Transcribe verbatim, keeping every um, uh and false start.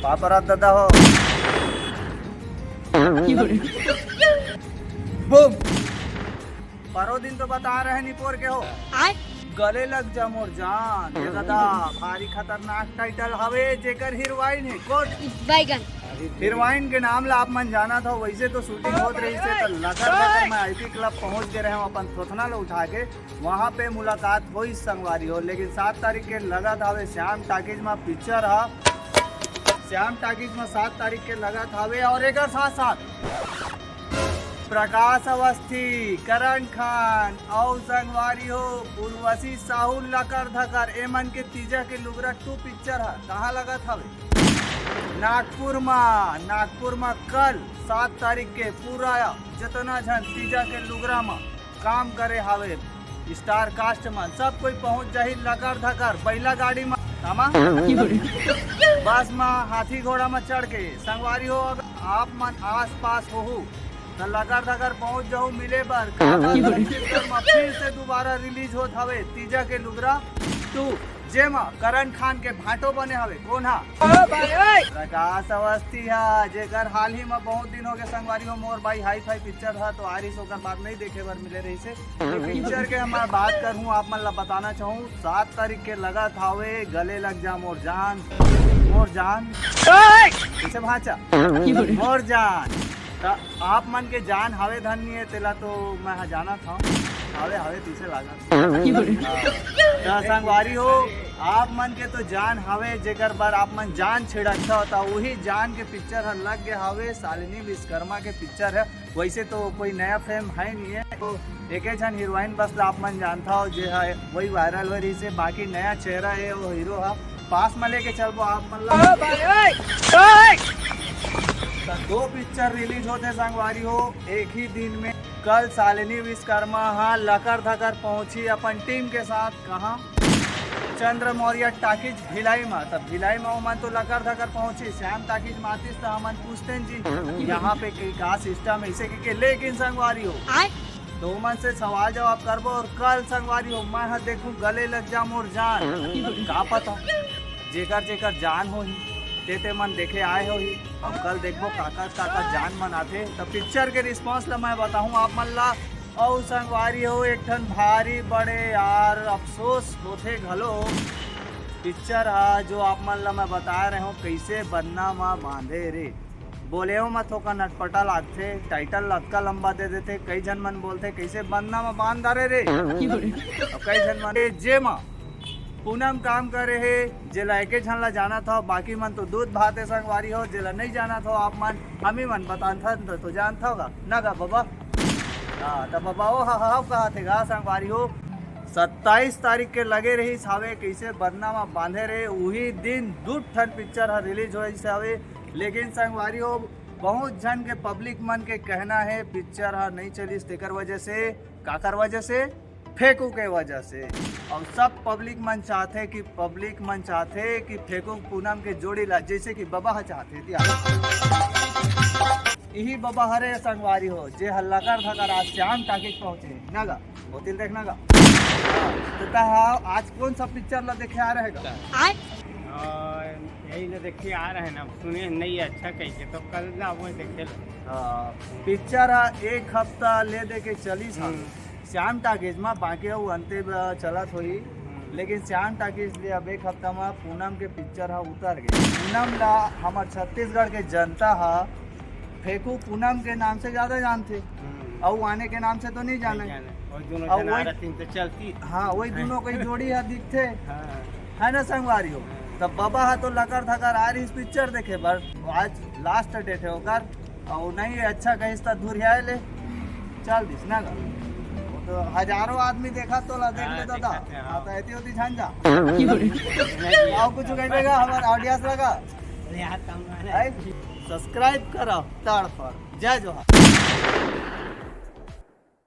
पापरा दादा हो। बूम। परो दिन तो बता रहे निपोर के हो। गले लग जा मोर जान, ये दादा भारी खतरनाक टाइटल हवे, जेकर हीरोइन है कोट बैगन। हीरोइन के नाम ला आप मन जानत हो, वैसे तो शूटिंग होत रही से तो लकर लकर मैं आईपी क्लब पहुंच गए रहे हूं अपन थोथना ला उठा के, वहां पे मुलाकात होई संगवारी हो। लेकिन सात तारीख के लगत हवे श्याम टाकीज में पिक्चर ह, श्याम टाकीज में सात तारीख के लगत हवे और एकर साथ साथ प्रकाश अवस्थी, करण खान अउ संगवारी हो उर्वशी साहू लकर धकर, ए मन के तीजा के लुगरा टू पिक्चर ह कहाँ लगत हवे? नागपुर मा। नागपुर मा कल सात तारीख के पूरा जतना झन तीजा के लुगरा मा काम करे हावे, स्टार कास्ट मन सब कोई पहुंच जाही लकर धकर बैला गाड़ी मा, कामा बस मा, हाथी घोड़ा मा चढ़ के। संगवारी हो, अगर आप मन आस पास होहू त लकर धकर पहुंच जाहू मिले बर। काबर छत्तीसगढ़ मा फिर से दोबारा रिलीज होत हवे तीजा के लुगरा टू, जेमा करण खान के भांटो बने हवे। कोन हा? प्रकाश अवस्थी हा, जेकर हाल ही मा बहुत दिन हो गए संगवारी हो, मोर भाई हाई फाई पिक्चर हा तो आरिस, ओकर बाद नहीं देखे बर मिले रही से। पिक्चर के हम बात करहूँ, आप मन ला बताना चाहूँ, सात तारीख के लगत हावे गले लग जा मोर जान, मोर जान, इसे भाचा, मोर जान। त आप मन के जान हावे धन नहीं है, तेला तो मैं हा जानत हूँ, हावे हावे पीछे लागत। त संगवारी हो, आप मन के तो जान हावे, जेकर बर आप मन जान छिड़कत हो, त वही जान के पिक्चर ह लग गए हावे, शालिनी विश्वकर्मा के पिक्चर है। वैसे तो कोई नया फिल्म है नहीं है, तो एके झन हीरोइन बस ला आप मन जानता हो, जे है वही वायरल हो रही से, बाकी नया चेहरा है वो हीरो है। पास में लेके चलबो आप मन ला। त दो पिक्चर रिलीज होते संगवारी हो एक ही दिन में। कल शालिनी विश्वकर्मा हा लकर धकर पहुंची अपन टीम के साथ। कहाँ? चंद्र मौर्य टाकीज भिलाई मा। तब भिलाई मा ओमन तो लकर धकर पहुंची, श्याम टाकीज मा आतिस त हमन पूछते जी, यहाँ पे के का सिस्टम ऐसे के, के? लेकिन संगवारी हो, आय? तो ओमन से सवाल जवाब करबो और कल संगवारी हो मैं हा देखूं गले लग जा मोर जान। का पता जेकर जेकर जान होही, ते ते मन देखे आए होही। अब कल देखबो काकर काकर जान मन आथे। त पिक्चर के रिस्पांस ला मैं बताहूँ आप मन ला। अउ संगवारी हो, एक ठन भारी बड़े यार अफसोस होथे घलो। पिक्चर हा जो आप मन ला मैं बता रहे हूँ, कैसे बदनाम बांधे रे। बोले हो मत, ओकर नटपटा लागथे, टाइटल अतका लंबा दे देथे, कई झन मन बोलथे कैसे बंदा म बांध डारे रे। अउ कई झन मन जे म पूनम काम करे हे, जेला एके झन ला जानत हव, बाकी मन तो दूध भात हे संगवारी हो, जेला नहीं जानत हव आप मन, हमी मन बताथन त तो जानत हव गा ना गा बबा। हाँ, त बबा ओ हा, हा, कहा थे गा संगवारी हो, सत्ताईस तारीख के लगे रहिस हावे, कैसे बदनाम बांधे रे, उही दिन दू ठन पिक्चर ह रिलीज होइस हावे। लेकिन संगवारी हो, बहुत झन के पब्लिक मन के कहना हे पिक्चर ह नहीं चलिस, तेकर वजह से, काकर वजह से, फेकू के वजह से। और सब पब्लिक मन चाहथे कि, पब्लिक मन चाहथे कि फेकू पूनम के जोड़ी ला, जैसे कि बबा ह चाहथे। इही बबा हरे संगवारी हो, जे ह लकर धकर आज श्याम टाकीज पहुंचे नगा। होतिल देखना गा। तो कहा, आज कौन सा पिक्चर ला देखे आ रहे गा? आय? और यही ना देखे आ रहे ना, सुने नहीं अच्छा कह के, तो कल ना वो देखे ला। हाँ, पिक्चर हा एक हफ्ता ले दे के चलिस हा। हम्म। श्याम टाकीज मा, बाकी वो अंते ब-, चलत होई। हम्म। लेकिन श्याम टाकीज ले अब एक हफ्ता मा पूनम के पिक्चर हा उतर गए। पूनम ला हमर छत्तीसगढ़ के जनता हा फेकू पूनम के नाम से ज्यादा जानथे। हम्म। अउ आने के नाम से तो नहीं जाने। नहीं जाने। और दोनों अउ जना वही रहती तो चलती। हाँ, वही हैं। दोनों कोई जोड़ी हा दिखथे। हाँ। है ना संगवारी हो? हाँ। तब बबा हा तो लकर धकर आ रहिस पिक्चर देखे बर। आज लास्ट डेट है ओकर। अउ नहीं अच्छा कहिस त धुरियाए ले चल दिस ना गा। वो तो हजारों आदमी देखा तो ला देख हाँ, ले दादा। देखा थे, हाँ। हाँ, तो ऐती होती झन जा। नहीं, अउ कुछ कहिबे गा हमर ऑडियंस लगा? अरे यार, कम है। है? सब्सक्राइब करा तड़ पर। जय जोहार।